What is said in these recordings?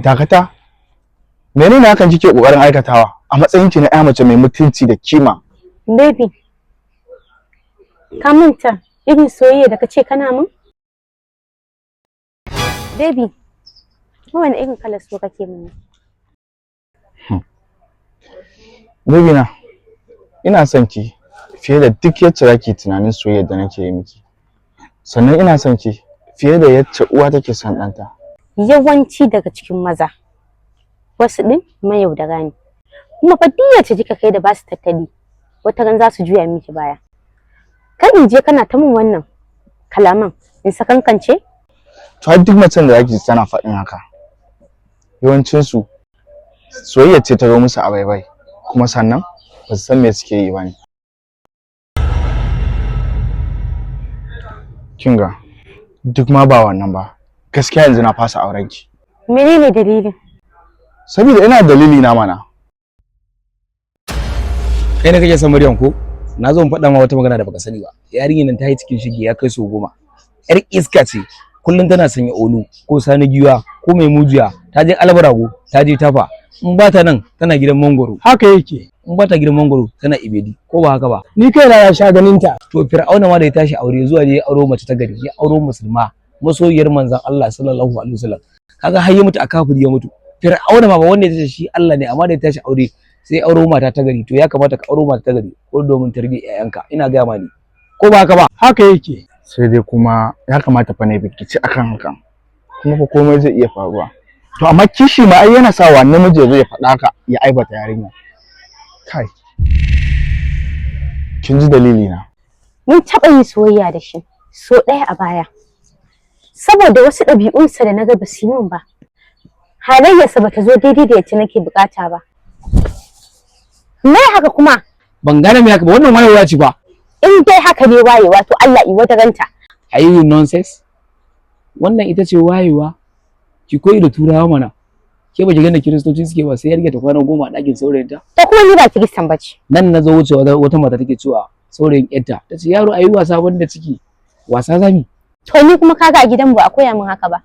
Dakata. Menene hakan kike kokarin aikatawa a matsayin ki na ƴa mace mai mutunci da kima? Baby, ka manta irin soyayya da kace kana min? Baby, wani irin kalar so kake min? Baby na, ina son ki fiye da duk yacce zaki tunanin soyayyar da nake yi miki. Sannan ina son ki fiye da yacce uwa take son ɗanta. Yawanci daga cikin maza, wasu ɗin mayaudara ne. Kuma fa duk yacce kika kai da basu tattali, wata ran za su juya miki baya. Kar in je kana ta min wannan kalaman in sakankance? To har duk macen da zaki ji tana faɗin haka, yawancin su soyayya ce ta zo musu a baibai, kuma sannan ba su san me suke yi ba ne. Kinga, duk ma ba wannan ba, gaskiya yanzu na fasa auren ki. Menene dalilin? Saboda ina da dalili na mana. Kai ne kake son Maryam ko? Na zo in faɗa ma wata magana da baka sani ba. Yarinyar nan ta yi cikin shige ya kai sau 10. Yar iska ce. Kullum tana sanya olu ko sani giwa ko mai mujiya, ta je albarago, ta je tafa. In ba ta nan tana gidan mangoro. Haka yake. In ba ta gidan mangoro tana ibedi, ko ba haka ba? Ni kaina na sha ganin ta. To Fir'auna ma da ya tashi aure zuwa ne ya auro mace ta gari, ya auro musulma, masoyiyar manzon Allah sallallahu alaihi wasallam. Kaga har ya mutu a kafiri ya mutu. Fir'auna ma ba wanda ya tashi shi Allah ne, amma da ya tashi aure sai auro mata ta gari. To ya kamata ka auro mata ta gari ko domin tarbiyyar ƴaƴanka, ina gaya ma ni. Ko ba haka ba? Haka yake. Sai dai kuma ya kamata fa na bincike akan hakan, kuma fa komai zai iya faruwa. To amma kishi ma ai yana sawa namiji ya zo ya faɗa haka ya aibata yarinya. Kai, kin ji dalili na. Mun taɓa yin soyayya da shi so ɗaya a baya. Saboda wasu ɗabi'unsa da na ga ba su yi min ba. Halayyarsa ba ta zo daidai da yacce nake buƙata ba. Me haka kuma? Ban gane me haka ba, wannan wayewa ce ba. In dai haka ne wayewa, to Allah i wata ranta. Are you nonsense? Wannan ita ce wayewa. Ki koyi da turawa mana. Ke ba ki gane kiristoci suke ba, sai yarge ta kwana 10 a ɗakin saurayinta. To kuma ni ba kiristan ba ce. Nan na zo wucewa wata mata take cewa saurayin yarta, ta ce yaro ayi wasa banda ciki. Wasa zami. To ni kuma kaga a gidan ba a koya min haka ba.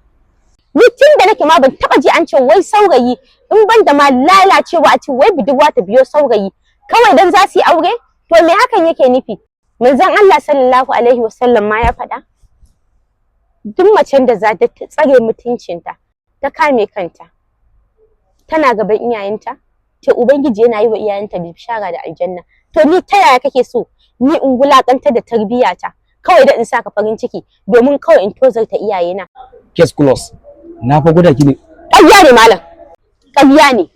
Ni tun da nake ma ban taɓa ji an ce wai saurayi in ban da ma lalacewa a ce wai budurwa ta biyo saurayi kawai dan za su yi aure? To me hakan yake nufi? Manzon Allah sallallahu alaihi wasallam ma ya faɗa. Duk macen da za ta tsare mutuncinta, ta kame kanta, tana gaban iyayenta, to Ubangiji yana yi wa iyayenta bishara da aljanna. To ni ta yaya kake so ni in wulakantar da tarbiyyata kawai da in saka farin ciki domin kawai in tozarta iyayena? Case close. Na fa gwada ki ne. Ƙarya ne malam, ƙarya ne.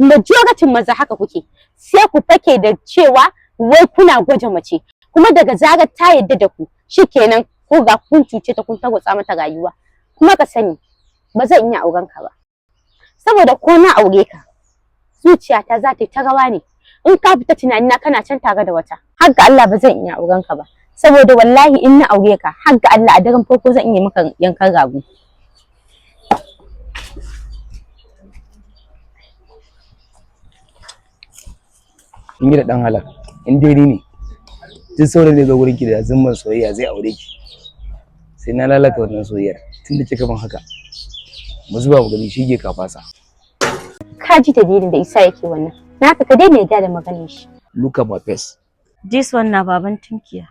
Majoratin maza haka kuke, sai ku fake da cewa wai kuna gwaje mace, kuma daga zarar ta yadda da ku shikenan, ko ga kun cuce ta, kun tarwatsa mata rayuwa. Kuma ka sani ba zan iya auren ka ba, saboda ko na aure ka zuciyata za ta yi ta rawa ne in ka fita tunanina kana can tare da wata. Har ga Allah ba zan iya auren ka ba, saboda wallahi in na aure ka, har ga Allah a daren farko zan iya maka yankan rago. In yi da ɗan halak, in dai ni ne, duk sauran da zo gurin ki da zumman soyayya zai aure ki, sai na lalata wannan soyayyar. Tunda kika ban haka, mu zuba mu gani shige ka fasa. Ka ji dalilin da isa yake wannan naka, ka daina yarda da maganar shi. Look at my face. This one na baban tunkiya.